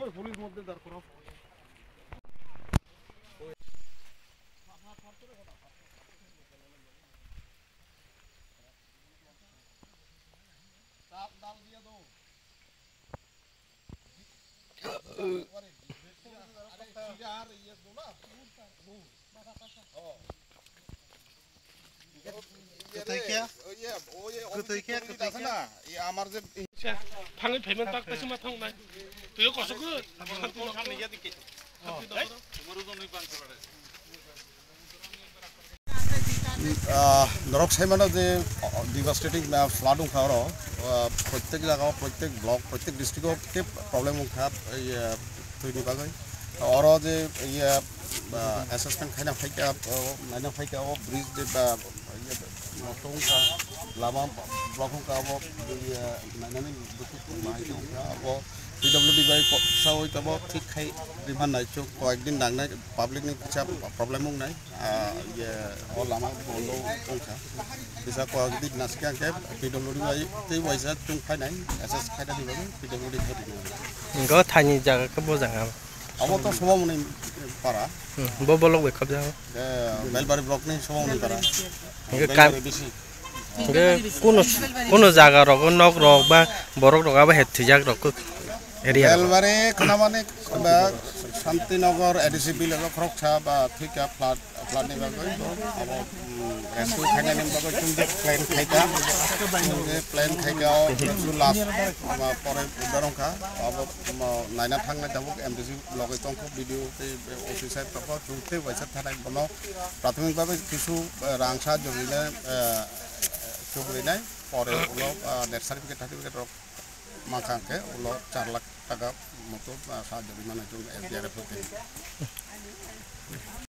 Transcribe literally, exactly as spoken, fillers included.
ওই পুলিশ মধ্যে দাঁড় করাও। Kwtwi khe, kwtwi khe. Thangwi phaimani tak taisima thang nai. Twi kosok khe. Ah, norok saimano je, ah, devastating, ah, flood wngkha oro, ah, protek jaga o, protek block, protek district o khe problem wngkha, ei, ah, twini bagwi. Oro je, ei, ah, assessment khaina phaikha, oh, naina phaikha, o bridge je ba, ei, nosto wngkha, lama block wngkha, abo, ei, ah, nainani bukhuk bahai wngkha, abo P W D bai ko-, sawi tabo thik khai rima nai chuk, koyek din nangnai, public ni kisa problem wngnai. Ah, ye, o lama bondo wngkha. Kisa kok di nasikha khe P W D bai tei waisa chwng phainai, S S khaina di bagwi P W D khai di. Ngo thani jaga khe bo jaga. Abo to Sobamoni para. Hmm, bo bolok bai khobjago. Eh, Belbari block ni Sobamoni para. Hingke Belbari kam-, bisi. Hingke kuno, kuno jaga rogo nok rok ba borok rok abo het thwijak rok kuk area rogo. Belbari khwnamani ba Shantinagar A D C village o khoroksa ba thwikha flood. Flood ni bagwi bo abo, mm, rescue khainani bagwi chwng je plan khaikha. Chwng je plan khaikha o rescue last, ma, pore uddar wngkha. Abo, ma, naina thangnai tabuk M D C logwi tongkha, B D O tei O C sir tongkha. Chwng tei waisa thanai bono prathomik bhabe kisu, eh, rang sahajyo rinai, eh, chwng rinai. Pore ulo, eh, death certificate, certificate rok mankha hwnkhe ulo char lakh taka moto, ah, sahajyo rwmani chwng S D R F hoite.